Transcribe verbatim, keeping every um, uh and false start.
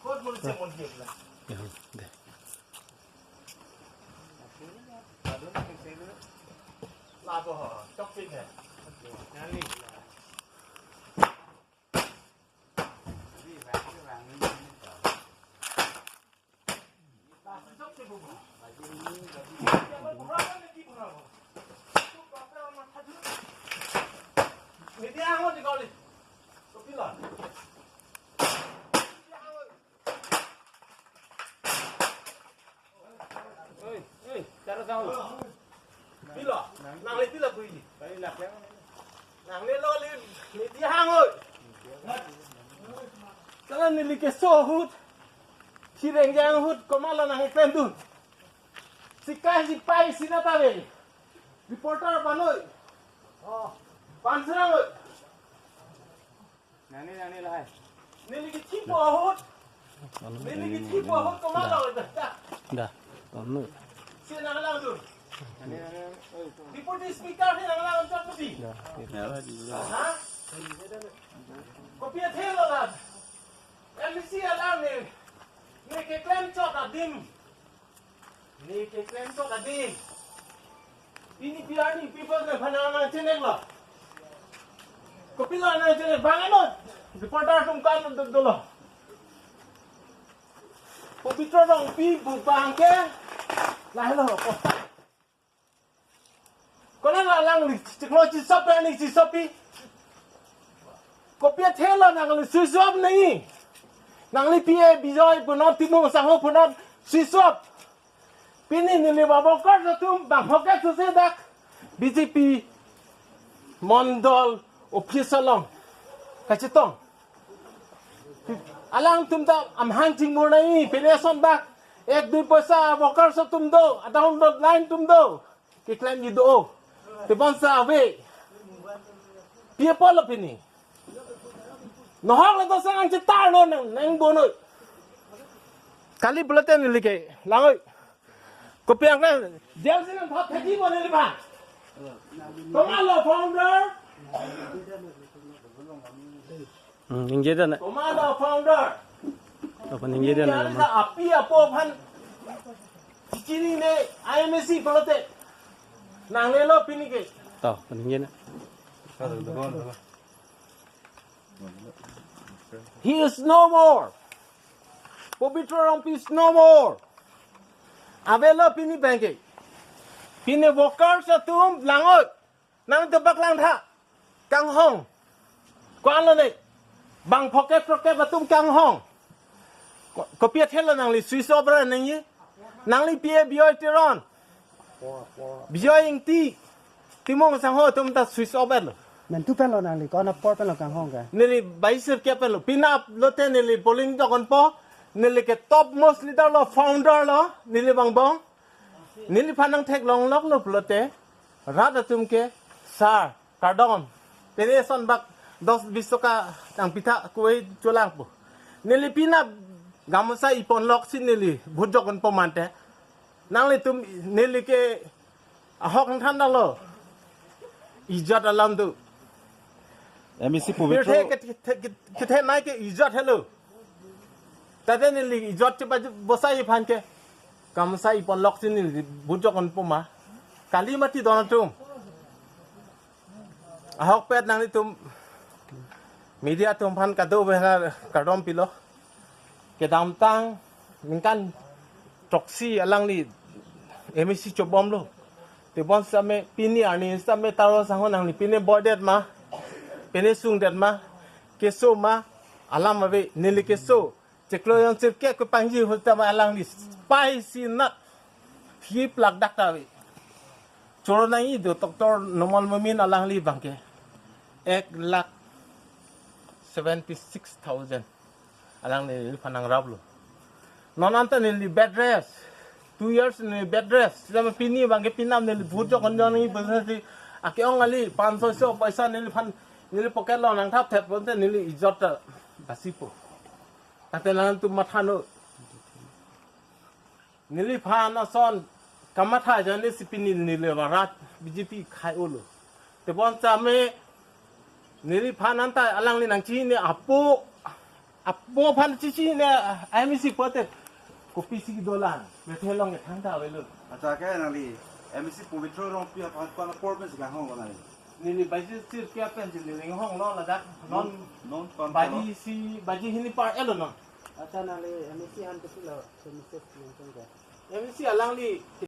Kot mo se mon hiek la. Ya, deh. Labo ho, chok pik hai. Nani. Oi, oi, taro taro. Pilo, nangli pilo kui. Nangli lo li, li di hang oi. Kala neli keso ahut. Si Rengjeng ahut, komatlo nangklem dun. Si kai si pai si nat ave. Reporter panoi. Pansrang oi. Nangli, nangli lahai. Neli kethipo ahut. Neli kethipo ahut komatlo dah. Dah. Dah. Anu. Si nanglang dun. Nangli, nangli. Oi, oi. Deputy Speaker si nanglang dun putih. Dah. Ha? Kopi athe lo dah. M C alam ne. Ne keklem chot adim. Ne keklem chot adim. Pini pi arni people ke phan nangchenek lo. Kopilo nangchenek bang ano. Reporter atum kan do dolo. Pobitro Rongpi bu bang ke. Lahelo. Konat alangli chiklo chisop ani chisopi. Kopi athe lo nangli switch off nangji. Nangli P A Bijoy punot Timung sangho punot switch off. Pini neli ba workers atum bang hoke suse dak B J P mondol office along kachetong. Alangtum ta amahang chingmur nangji, pini ason bak ek dui poisa workers atum do, down the line atum do. Keklemji do. Tebonsa ave. Pi apotlo pini. Nohok le to sang chetar non nang, nang bonoi. Kali pulote neli kelang oi. Kopi angkang jail si nangthap thekji bo neliphan. Komatlo founder. Hmm, ningje dana. Komatlo founder. Apa ningje dana? Ningje dana api apo aphan. Chichinine I M A C pulote. Nanglelo pini ke. To, ningje na. He is no more. Pobitro Rongpi is no more. Avelo pini bang ke. Pini workers atum lang oi. Nangtum bak langtha. Kanghong. Ko-anlo ne. Bang pocket pocket atum kanghong. Ko-, kopi athe lo nangli switch off ra nangji. Nangli P A Bijoy Teron. Bijoy Ingti. Timung sangho atum ta switch off lo. Mentu pen lo nangli, ko-an apor pen lo kanghong ke? Neli baisir ke pen lo. Penap lote neli polling jokon po. Neli ke top most leader lo, founder lo. Neli bang bong. Neliphan nangtheklong lok lo pulote. Rat atum ke sar. Kardom. Pini ason bak dos bis toka nangpitha kue cholang po. Neli penap gamosa ipon lok si neli vote jokon po mante. Nanglitum neli ke ahok nangthan dalo. Ijat alam tu. M A C Pobitro. Pirthe ke, ke, ke, kethenei ke ijat helo. Tate neli ijat chepa bosai aphan ke. Gamosa ipon lok si neli vote jokon po ma. Kali mati don atum. Ahokpet nanglitum media atum aphan kado behna kardom pilo. Kedamtang ningkan throksi alangli M A C chobomlo. Tebonsitame pini arni sitame Taro sangho nangli pini boydet ma. Pini sungdet ma. Keso ma. Alam ave neli keso. Chiklo jon sirkep kepangji ahut tame alangli pai si nat thip lak dak ta ave. Choro nangji do Doctor Numal Momin alangli bang ke ek lakh seventy six thousand alangli neliphan nangraplo. Non anta neli bed rest. Two years neli bed rest. Sitame pini bang ke penap neli vote jokon jokon nangji besi ake-ong kali panch sho poisa neliphan neli pocket lo nangthap thep ponte neli ijat ta basipo. Tate nangtum matha non. Neliphan ason kamatha jani si pini neli varat B J P khai-olo. Tebonsitame neliphan anta alangli nangchini apo Apo aphan chichi ne M A C pote. Kopisi kedolang. Bethe long ke thangta avelo. Acha ke nangli M A C Pabitra Rongpi aphan apor pen si kanghong lo nangli. Neli baji sir kya pen si neli hong lo ladak. Non Non, non, non, baji si baji hini par elo non. Acha nangli M A C han kesi lo, M A C yang tungga. M A C alangli